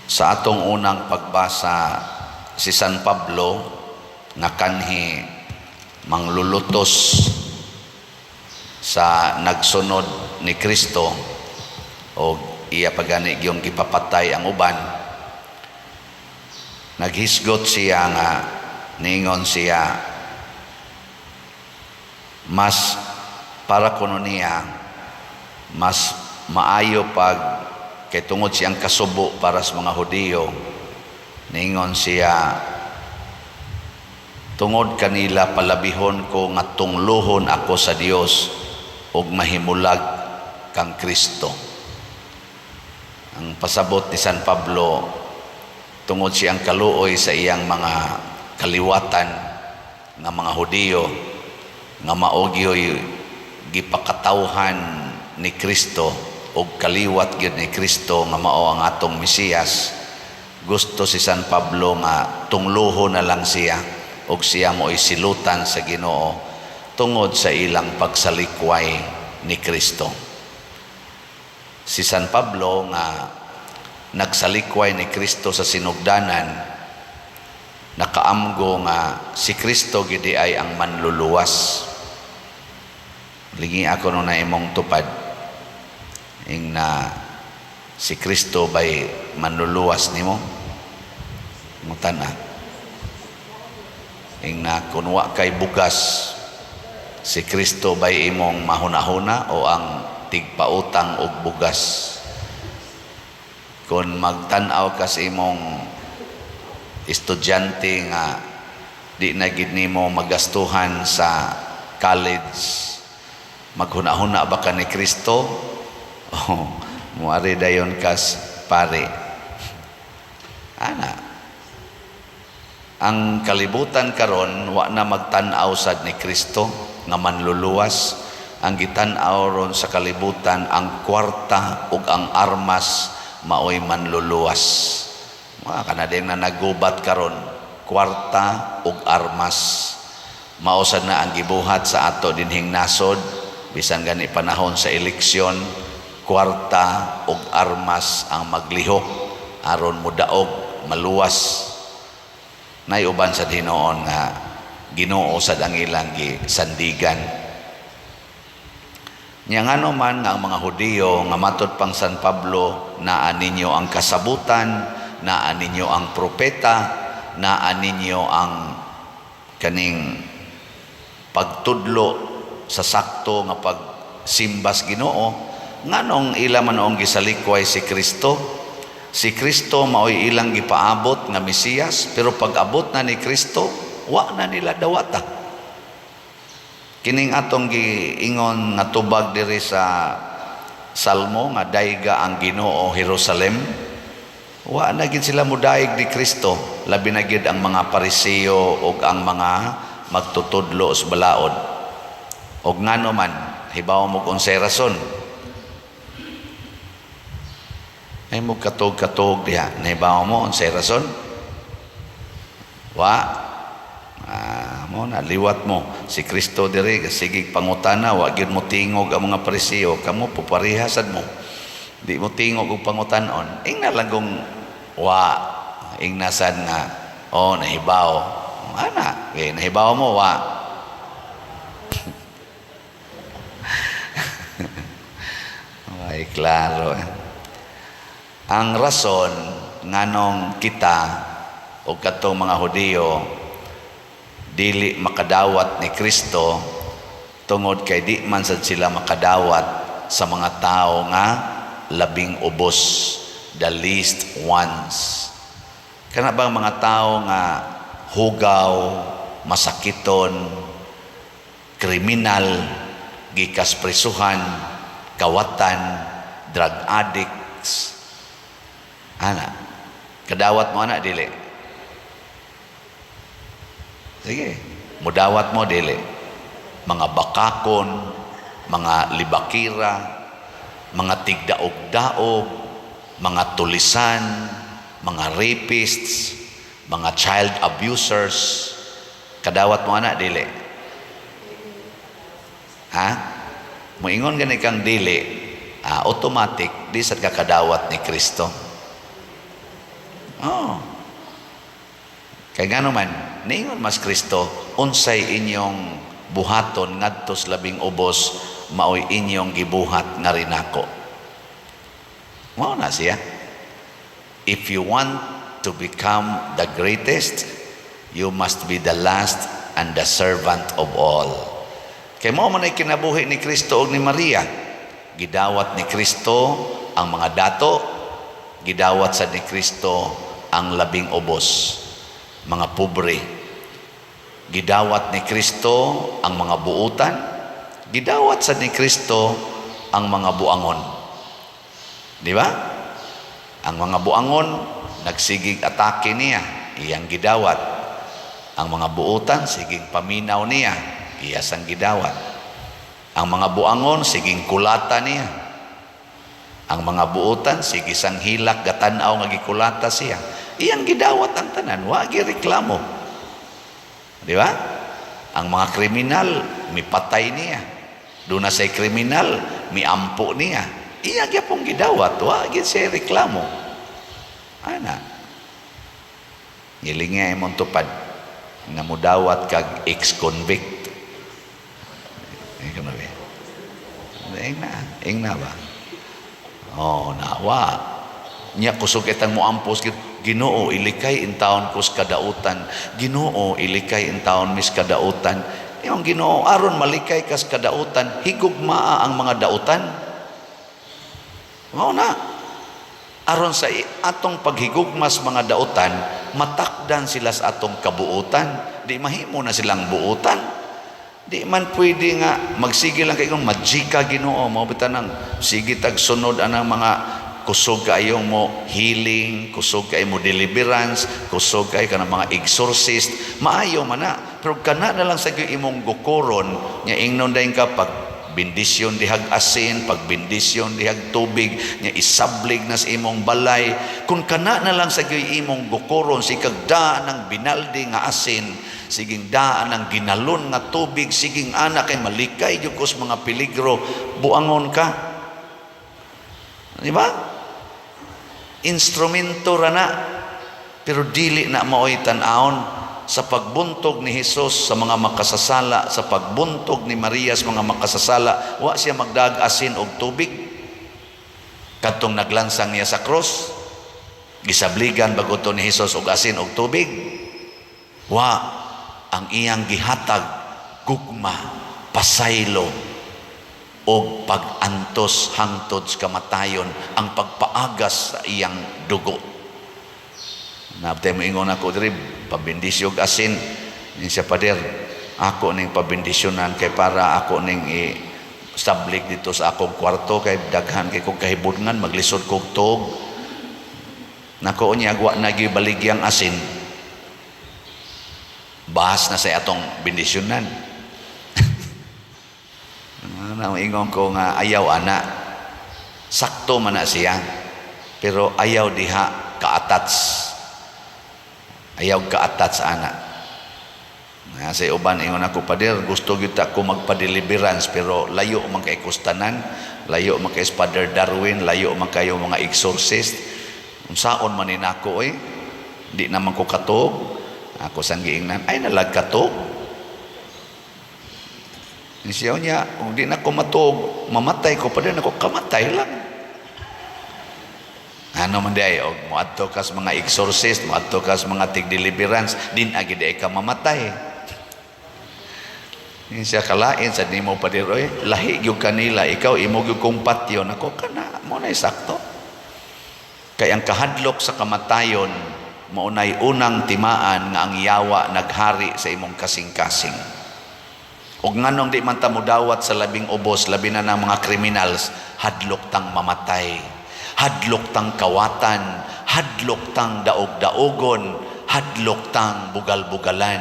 Sa atong unang pagbasa, si San Pablo nga kanhi manglulutos sa nagsunod ni Kristo o iya pagani gyung gipapatay ang uban, naghisgot siya nga niingon siya, mas para kuno niya mas maayo pag kay tungod siyang kasubo para sa mga Hudiyo. Niingon siya, "Tungod kanila palabihon ko nga tungluhon ako sa Dios ug mahimulag kang Kristo." Ang pasabot ni San Pablo, tungod siyang kaluoy sa iyang mga kaliwatan nga mga Hudiyo nga mao gyoy gipakatawhan ni Kristo ug kaliwat gyud ni Kristo nga mao ang atong Mesiyas, gusto si San Pablo nga tungluho na lang siya ug siya mo'y silutan sa Ginoo tungod sa ilang pagsalikway ni Kristo. Si San Pablo nga nagsalikway ni Kristo sa sinugdanan, nakaamgo nga si Kristo gidi ay ang manluluwas. Lingi ako no na imong tupad. Ing na si Kristo bay manluluwas nimo? Mutana. Ing na kun wa kay bugas, si Kristo bay imong mahuna-huna o ang tigpautang og bugas? Kung magtan-aw ka sa imong estudyante nga di na gid nimo magastuhan sa college, maghuna-huna ba ka ni Kristo? Oh, muari dayon kas pare. Ana. Ang kalibutan karon wa na magtan-aw sad ni Kristo nga manluluwas. Ang gitan-aw ron sa kalibutan, ang kwarta ug ang armas maoy manluluwas. Mga kana din na nagubat karon, kwarta ug armas. Mao sad na ang gibuhat sa ato dinhing nasod bisan gani panahon sa eleksyon, kwarta ug armas ang maglihok aron mudaog, maluwas. Nay uban sa hinoon nga Ginoo sad ang ilang gisandigan. Nya ngano man nga ang mga Hudiyo nga matod pang San Pablo, naa ninyo ang kasabutan, naa ninyo ang propeta, naa ninyo ang kaning pagtudlo sa sakto nga pagsimbas Ginoo, nganong ila man ang gisalikway si Kristo? Si Kristo maoy ilang gipaabot nga Mesiyas, pero pag abot na ni Kristo, wa na nila dawata. Kining atong giingon nga tubag diri sa Salmo nga "Dayga ang Ginoo, Jerusalem", wa na gid sila mudaig ni Kristo, labi na gid ang mga Pariseo ug ang mga magtutudlo sa balaod. Og ngano man, hibaw mo unsay rason? Ay mo katog-katog diha, nahibaw mo unsay rason? Wa mo na liwat mo si Kristo diri sige pangutana, wa gyud mo tingog ang mga Pariseo. Kamo pupareha sad mo, di mo tingog og pangutanon. Ingna lang kung wa, ingna sad nga oh nahibaw ana. Okay, nahibaw mo wa? Ay klaro. Ang rason nganong kita o katong mga Hudiyo dili makadawat ni Kristo, tungod kay di man sad sila makadawat sa mga tao nga labing ubos, the least ones. Kana bang mga tao nga hugaw, masakiton, kriminal, gikas prisuhan, kawatan, drug addicts, ana, kadawat mo ana, dili? Sige, mudawat mo, dili? Mga bakakon, mga libakira, mga tigdaog-daog, mga tulisan, mga rapists, mga child abusers, kadawat mo ana, dili? Ha? Moingon gani kang dili, automatic di sad ka kadawat ni Kristo. Oh. Kay ngano man, niingon mas Kristo, unsay inyong buhaton ngadto sa labing ubos, maoy inyong gibuhat ngari nako. Mao na siya. If you want to become the greatest, you must be the last and the servant of all. Kay mao man ay kinabuhi ni Kristo ug ni Maria. Gidawat ni Kristo ang mga dato, gidawat sa ni Kristo ang labing ubos, mga pobre. Gidawat ni Kristo ang mga buutan, gidawat sa ni Kristo ang mga buangon. Di ba? Ang mga buangon nagsigig atake niya, iyang gidawat. Ang mga buutan siging paminaw niya, iya sang gidawat. Ang mga buangon siging kulata niya. Ang mga buutan sige sang hilak gatan-aw nga gikulata siya. Iyang gidawat ang tanan, wa reklamo. Di ba? Ang mga kriminal mipatay niya. Duna say kriminal miampo niya. Iya gyapon gidawat, wa gyud siya reklamo. Ana. Gilinga imong tupad nga mudawat kag ex-convict. Eh, kano ba? Ing na ba? Oh, nawa. Nya kusog itang moampos, "Ginoo, ilikay intawon ko sa kadautan. Ginoo, ilikay intawon mis kadautan." Yung Ginoo, aron malikay kas kadautan, higugmaa ang mga dautan. Mao na. Aron sa atong paghigugmas mga dautan, matakdan sila sa atong kabuutan. Di mahimo na silang buutan. Di man pwede nga magsige lang kay kung majika Ginoo mo bitan nang sige tag sunod anang mga kusog kayong mo healing, kusog kay mo deliverance, kusog kay kanang mga exorcist, maayo man na. Pero kana na lang sa imong gukoron nga ingnon dayon ka pag bendisyon dihag asin, pag bendisyon dihag tubig, nga isablig na sa imong balay. Kung kana na lang sa imong gukoron, sikag daan ng binaldi nga asin, siging daan ng ginalon nga tubig, siging ana kay malikay gyud ko sa mga peligro, buangon ka. Di ba? Instrumento ra na. Pero dili na maoy tan-awon sa pagbuntog ni Hesus sa mga makasasala, sa pagbuntog ni Maria sa mga makasasala, wa siya magdag asin og tubig. Kadtong naglansang niya sa cross, gisabligan bago to ni Hesus og asin og tubig? Wa. Ang iyang gihatag, gugma, pasaylo, og pag-antos hangtod sa kamatayon, ang pagpaagas sa iyang dugo. Nabtay mo ingon ako diri, pabendisyo og asin ni siya, "Pader, ako ning pabendisyonan kay para ako ning i sablig dito sa akong kwarto kay daghan kay kog kahibudngan, maglisod kog tuog." Nako niya, wa na gyud baligyang asin, bahas na sa atong bendisyonan. Ano, ingon ko nga ayaw ana. Sakto man na siya, pero ayaw diha ka-attach, ayaw ka-attach ana. Na sa uban ingon ako, "Pader, gusto gyud ko magpa-deliverance, pero layo man kay kustanan, layo man kay Father Darwin, layo man kayo mga exorcist. Unsaon man ni nako, eh? Di naman ko katuog." Ako sang giingnan, ay nalag katuog. Siya niya, "Kung di na ko matuog, mamatay ko pa din ako, kamatay lang." Ano man di ay, og moadto kas mga exorcist, moadto kas mga tig-deliverance, din agi di ay ka mamatay. Yung siya, "Kalain sa nimo, pader, oy, lahi gyud kanila, ikaw imo gyud kong patyon." Ako kana mo na sakto. Kay ang kahadlok sa kamatayon mao nay unang timaan nga ang yawa naghari sa imong kasing-kasing. Og nganong di man ta mudawat sa labing ubos, labi na ng mga criminals? Hadlok tang mamatay. Hadlok tang kawatan, hadlok tang daog-daogon, hadlok tang bugal-bugalan.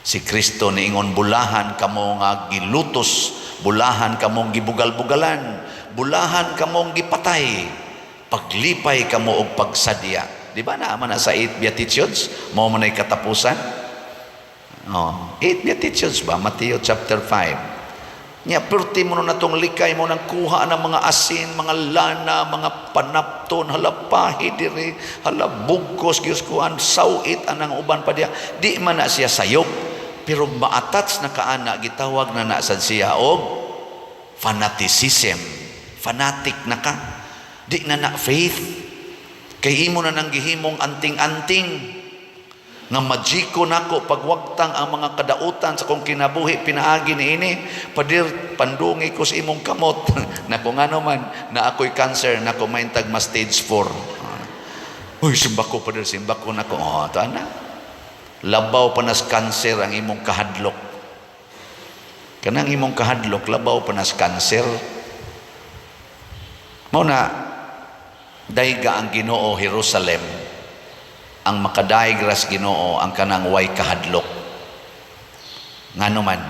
Si Kristo niingon, "Bulahan kamo nga gilutos, bulahan kamong gibugal-bugalan, bulahan kamong gipatay. Paglipay kamo og pagsadya." Di ba naa man na sa eight Beatitudes? Mao man ay katapusan. Oh, eight Beatitudes ba? Matthew chapter 5. Nya perti mo na tong likay mo nang kuha ng mga asin, mga lana, mga panapton, hala pahi diri, hala bugkos, Diyos kuan, sawit anang uban pa diya. Di man na siya sayop, pero ma-attach na kaana, gitawag na na sad siya og fanaticism. Fanatic na ka. Di na na faith. Kay imo na nang gihimong anting-anting nga majiko nako pagwagtang ang mga kadautan sa kong kinabuhi pinaagi ni ini. Padir, pandungi ko sa imong kamot na kung ano man na ako'y cancer na maintag ma stage 4. Uy, simba ko, pader, simba ko nako. Oh, to ana, labaw pa nas cancer ang imong kahadlok. Kanang imong kahadlok, labaw pa nas cancer. Mao na dayga ang Ginoo Jerusalem. Ang makadaig ras Ginoo ang kanang way kahadlok. Ngano man,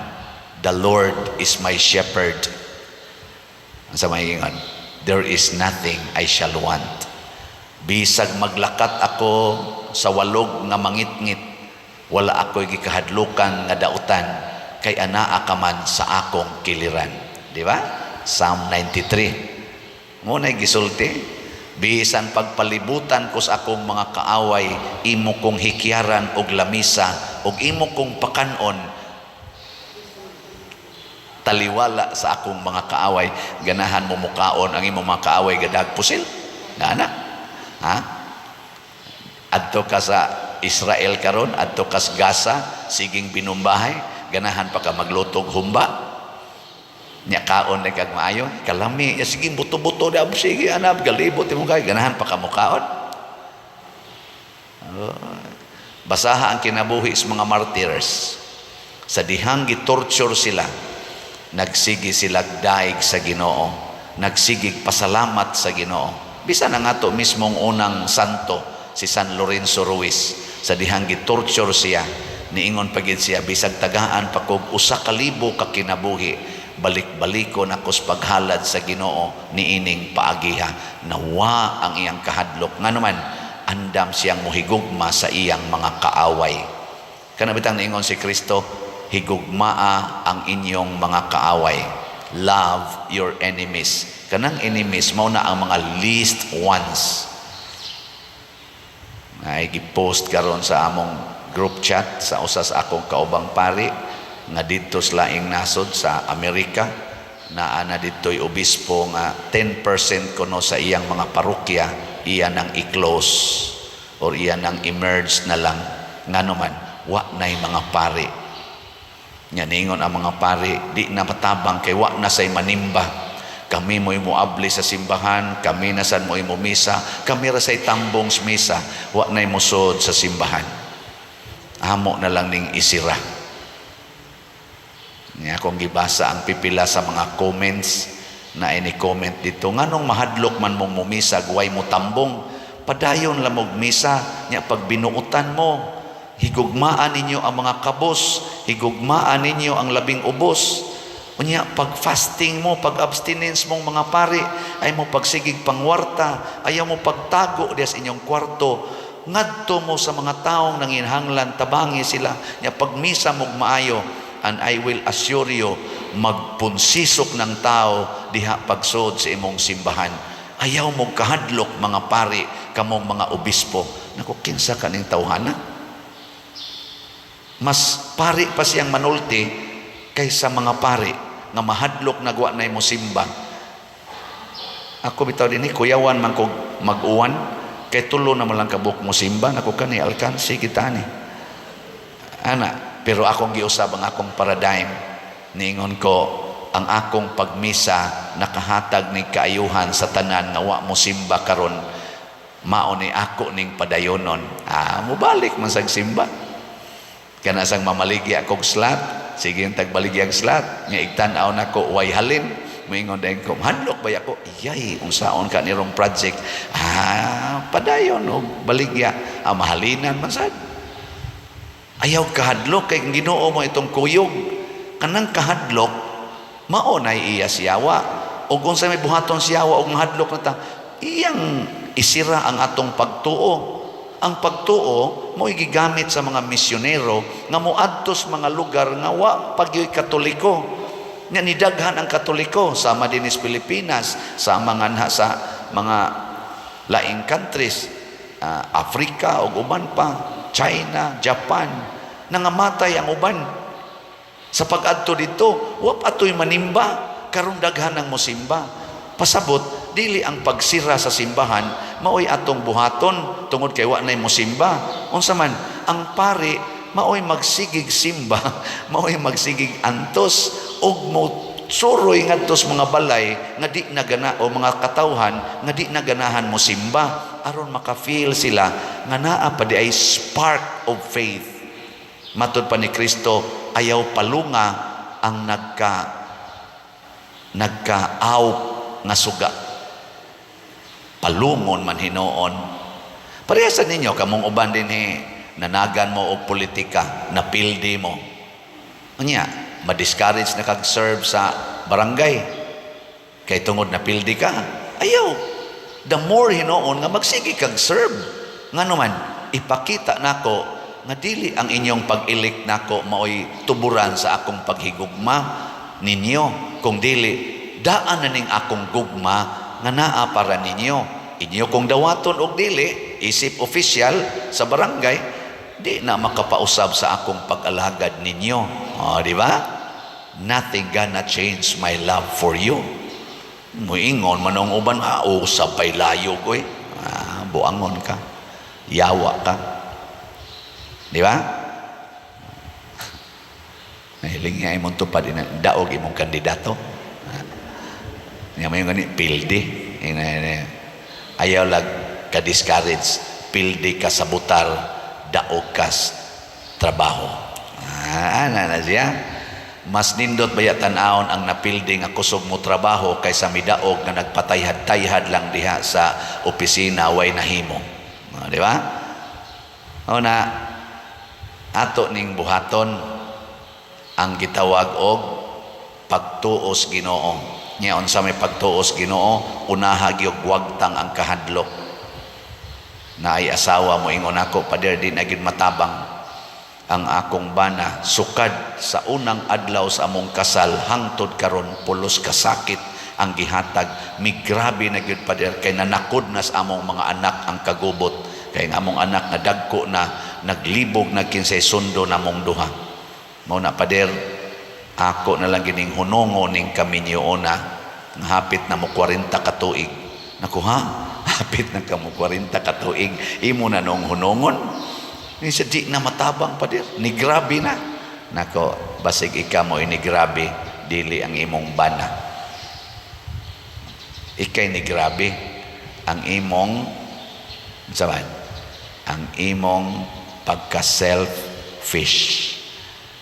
"The Lord is my shepherd." Ang sa may ingon, "There is nothing I shall want." Bisag maglakat ako sa walog nga mangitngit, wala ako'y gikahadlukan nga dautan kay anaa ka man sa akong kiliran. Di ba? Psalm 93. Mo na gisulti, bisan pagpalibutan ko sa akong mga kaaway, imo kong hikyaran og lamisa og imo kong pakanon taliwala sa akong mga kaaway. Ganahan mo mukaon ang imong mga kaaway gadag pusil? Gana? Ha? Adto ka sa Israel karon, adto ka sa Gaza, siging binumbahay, ganahan pa ka maglutog humba? Nya kaon na kag maayo, kalami, ya, sige buto-buto da, sige anab, galibot imong kay, ganahan pa ka mukaon? Oh, basaha ang kinabuhi sa mga martyrs. Sa dihang gitorture sila, nagsige sila daig sa Ginoo, nagsigig pasalamat sa Ginoo. Bisan ang ato mismong unang santo, si San Lorenzo Ruiz, sa dihang gitorture siya, niingon pa gid siya, "Bisag tagaan pa kog 1,000 ka kinabuhi, balik-baliko na kos paghalad sa Ginoo niining paagiha." Nawa ang iyang kahadlok. Ngano man, andam siyang muhigugma sa iyang mga kaaway. Kana bitang niingon si Kristo, "Higugmaa ang inyong mga kaaway. Love your enemies." Kanang enemies mao na ang mga least ones. Ay gipost karon sa among group chat sa usa sa akong kaubang pari nga didto sa laing nasod sa Amerika, naa na didto'y obispo nga 10% kuno sa iyang mga parokya iya nang i-close or iya nang i-merge na lang. Ngano man, wa na'y mga pari. Nya ningon ang mga pari, di na matabang kay wa na say manimba. Kami mo'y muabli sa simbahan, kami na san mo'y mumisa, kami ra say tambong sa misa, wa na'y musod sa simbahan. Amo na lang ning isira. Nga akong gibasa ang pipila sa mga comments na ini comment dito. Nganong mahadlok man mong mumisa, way mo tambong, padayon lang mog misa, nya pag binuutan mo, higugmaan ninyo ang mga kabos, higugmaan ninyo ang labing ubos. Unya, pag fasting mo, pag abstinence mong mga pari, ay mo pagsigig pangwarta, ayaw mo pagtago diya sa inyong kwarto, ngadto mo sa mga taong nanginhanglan, tabangi sila, nya pagmisa mog maayo, and I will assure you, magpunsisok ng tao diha pagsod sa imong simbahan. Ayaw mo kahadlok, mga pari, kamong mga obispo. Naku, kinsa kaning tawhana? Mas pari pa siyang manulti kaysa mga pari nga mahadlok na gwa na mo simba. Ako bitaw dinhi, kuyawan man kog mag-uwan kay tulo na man lang kabuk mo simba. Nako, kani alkansi kita ni. Ana, pero akong giusab ang akong paradigm. Niingon ko, ang akong pagmisa nakahatag ni kaayuhan sa tanan nga wa mo simba karon, mao ni ako ning padayonon. Ah, mubalik man sag simba. Kana sang mamaligya kog slot, sige yung tagbaligya slot, nga igtan-aw nako way halin, moingon dayon ko, "Hadlok ba ako?" Iyay, unsaon ka nirong project? Ah, padayon og baligya. Ah, mahalinan man sad. Ayaw kahadlok kay Ginoo mo itong kuyog. Kanang kahadlok mao na iya siyawa. Og unsa may buhaton siyawa og mahadlok na ta, iyang isira ang atong pagtuo. Ang pagtuo mo gigamit sa mga misyonero nga moadto sa mga lugar nga wa pagyoy Katoliko. Nga nidaghan ang Katoliko sama dinhi sa Pilipinas, sama nganha sa mga laing countries, Africa ug uban pa, China, Japan, nangamatay ang uban sa pag-adto dito, wa pa atoy manimba, karon daghan ang mosimba. Pasabot, dili ang pagsira sa simbahan maoy atong buhaton tungod kay wa nay mosimba. Unsa man, ang pari maoy magsigig simba, maoy magsigig antos ug mo suroy ngadto sa mga balay nga di nagana o mga katawhan nga di naganahan mo simba aron maka-feel sila nga naa pa diay spark of faith. Matud pa ni Kristo, ayaw palunga ang nagka-awp nga suga. Palungon man hinuon. Pareha sa ninyo, kamong uban dinhi, nanagan mo og politika, napildi mo. Unya, ma-discourage na kag-serve sa barangay. Kay tungod napildi ka, ayaw. The more hinuon nga magsige kag serve. Ngano man, ipakita nako nga dili ang inyong pag-elect nako maoy tuburan sa akong paghigugma ninyo, kung dili daan na ning akong gugma nga naa para ninyo. Inyo kong dawaton og dili isip official sa barangay, di na makapausab sa akong pag-alagad ninyo. Oh, di ba? Nothing gonna change my love for you. Muingon man ang uban, "Ah, usab pa'y layog oy." Ah, buangon ka, yawa ka, di ba? Nahiling nga imong tupad ina, daog imong kandidato. Ah. Nga may gani pildi. Ina, ina. Ayaw lag ka-discourage, pildi ka sa butar, daog kas trabaho. Ah, ana na siya. Mas nindot baya tan-awon ang napildi nga kusog mo trabaho kaysa midaog nga nagpatayhad-tayhad lang diha sa opisina, way nahimo. Ah, di ba? O na ato ning buhaton ang gitawag og pagtuos Ginoo. Nya unsa may pagtuos Ginoo? Unaha gyud wagtang ang kahadlok. Naay asawa mo ingon ako, "Pader, di na gyud matabang ang akong bana sukad sa unang adlaw sa among kasal hangtod karon, pulos kasakit ang gihatag. Migrabe na gyud, pader, kay nanakod na sa among mga anak ang kagubot, kay ang among anak nga dagko na naglibog na kinsay sundo namong duha. Mao na, pader, ako na lang gining hunongo ning kaminyoona nga hapit na mo 40 ka tuig." Naku ha, hapit na ka mo 40 ka tuig, imo na nung hunongon ni sa di na matabang, pader, ni grabe na. Nako, basig ika mo ini grabe, dili ang imong bana. Ikay ni grabe ang imong unsa man, ang imong pagka selfish,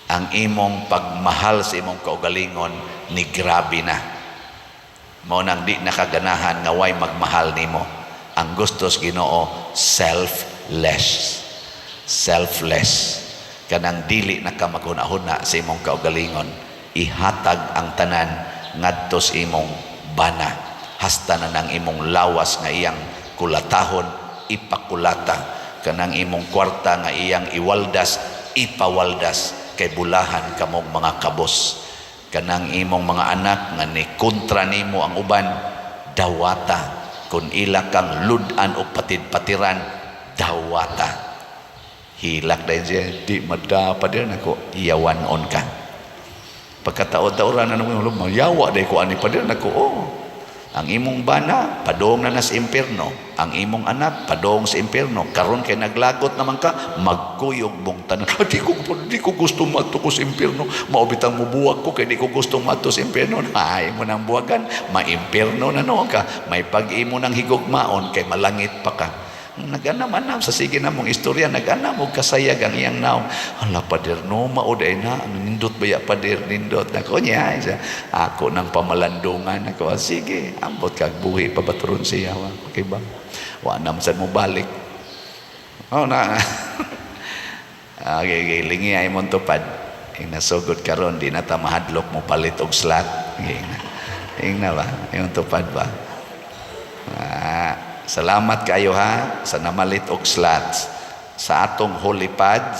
ang imong pagmahal sa imong kaugalingon ni grabe na. Mao nang di nakaganahan nga way magmahal nimo. Ang gustos Ginoo, selfless, selfless, kanang dili na ka maghuna-huna sa imong kaugalingon, ihatag ang tanan ngadto sa imong bana, hasta na nang imong lawas nga iyang kulatahon, ipakulata, kanang imong kwarta nga iyang iwaldas, ipawaldas, kay bulahan kamong mga kabos. Kanang imong mga anak nga ni kontra nimo ang uban, dawata. Kung ila kang ludan o patid-patiran, dawata. Hilak dayon siya, di madapa din ako, iyawan on ka. Pagkataod-taoran na naman, yawa day ko ani pa din ako, oh. Ang imong bana, padong na nas impierno. Ang imong anak, padong sa impierno. Karon kay naglagot naman ka, magkuyog mong tanan. "Ah, di ko gusto maadto ko sa impierno. Mao bitang mubuwag ko kay di ko gusto maadto sa impierno." Ay mo nang buwagan, ma-impierno na noon ka. May pag-imo ng higugmaon kay malangit pa ka. Nag-anam-anam sa sige na mong istorya, nag-anam og kasayag ang iyang naong. "Hala, pader, no, mao day na, ano, nindot baya, pader, nindot." Nako niya, siya, ako ng pamalandungan. Ako, "Ah, sige, ambot kag buhi pa baturon siya. Wa, okay ba? Wa na man mo balik." Oh, na. Okay, lingi ay mong tupad. Ing nasugod karon, di na ta mahadlok mo palit og slot. Ing na. Ing na ba? Yung tupad ba? Ah, salamat kayo ha sa namalit og slots. Sa atong holy pads,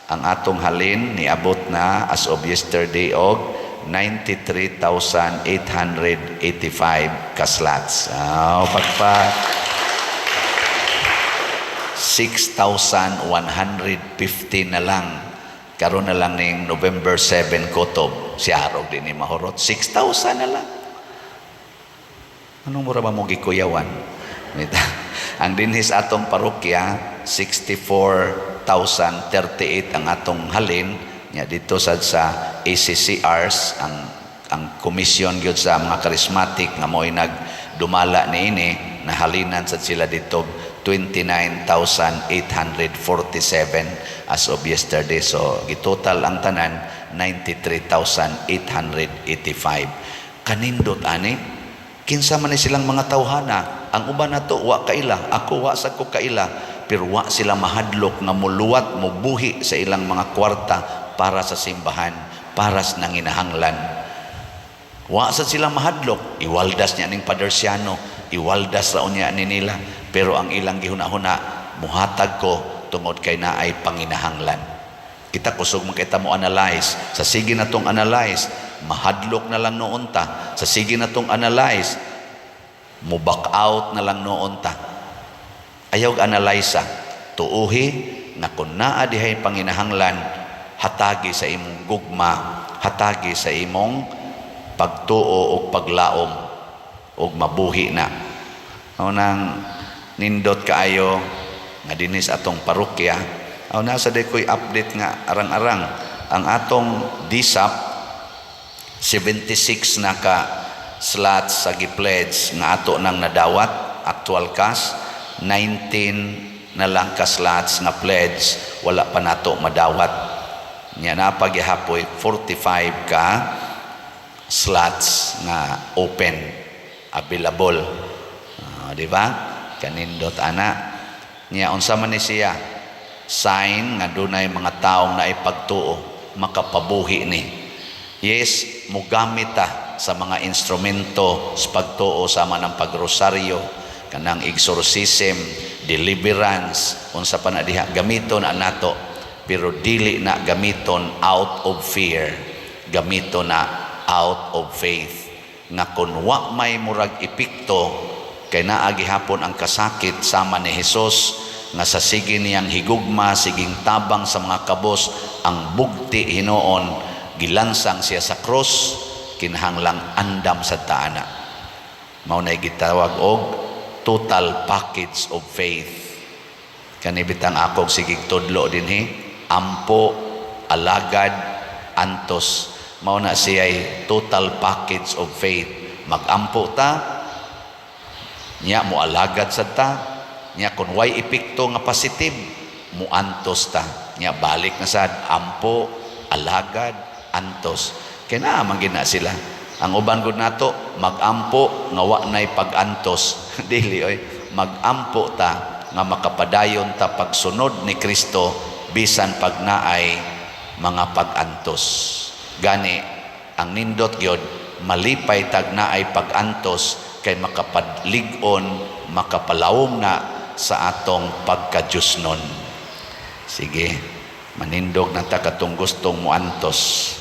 ang atong halin niabot na as of yesterday og 93,885 ka slots. Ah, pagpa 6,150 na lang. Karon na lang ning November 7 kutob. Si arog din ni mahurot. 6,000 na lang. Anong mura ba mo gikuyawan? Ang dinhis atong parokya, 64,038 ang atong halin nya dito sad sa ACCRs, ang komisyon gyud sa mga charismatic nga mo'y nagdumala niini, nahalinan sad sila dito 29,847 as of yesterday. So gitotal ang tanan 93,885. Kanindot ani, kinsa man ni silang mga tawhana? Ang uban nato wa kaila, ako wa sad ko kaila, pero wa sila mahadlok nga muluwat, mubuhi sa ilang mga kwarta para sa simbahan, para sa nanginahanglan. Wa sad sila mahadlok, iwaldas niya ning Father Siano, iwaldas ra unya ni nila, pero ang ilang gihuna-huna, muhatag ko tungod kay naay panginahanglan. Kita kusog man kita mo analyze. Sa sige na tong analyze, mahadlok na lang noon ta. Sa sige na tong analyze, mo back out na lang noon ta. Ayaw analyze, tuuhi na kung naa dihay panginahanglan, hatagi sa imong gugma, hatagi sa imong pagtuo o paglaom og mabuhi na. Mao nang nindot kaayo nga dinis atong parokya. Aw, nasa day ko'y update nga arang-arang ang atong DSAP, 76 na ka slots sa gi-pledge nga ato nang nadawat actual cash, 19 na lang ka slots nga pledge wala pa nato madawat nya. Napagihapoy 45 ka slots nga open, available. Ah, di ba kanindot ana niya? Unsa man ni siya? Sign nga dunay mga taong naipagtuo, makapabuhi ni. Yes, mugamit ta sa mga instrumento sa pagtuo sama ng pagrosaryo, kanang exorcism, deliverance, unsa pa na diha, gamiton na nato, pero dili na gamiton out of fear, gamiton na out of faith nga kun wa may murag epekto, kay naa gihapon ang kasakit sama ni Hesus nga sa sige niyang higugma, siging tabang sa mga kabos, ang bugti hinuon gilansang siya sa krus, kinahanglang andam sa taana. Mao nay gitawag og total package of faith. Kani bitang akong sigig tudlo dinhi, ampo, alagad, antos, mao na siya'y total package of faith. Magampo ta nya, mo alagad sad ta nya, kun way epekto nga positive, muantos ta nya, balik na sad, ampo, alagad, antos. Kay naa man gina sila. Ang uban gud nato, magampo nga wa nay pag-antos. Dili oy, magampo ta nga makapadayon ta pagsunod ni Kristo bisan pag naay mga pag-antos. Gani ang nindot gyud, malipay tag naay pag-antos kay makapadlig-on, makapalawom na sa atong pagka-Diyosnon. Sige, manindog na ta katong gustong muantos.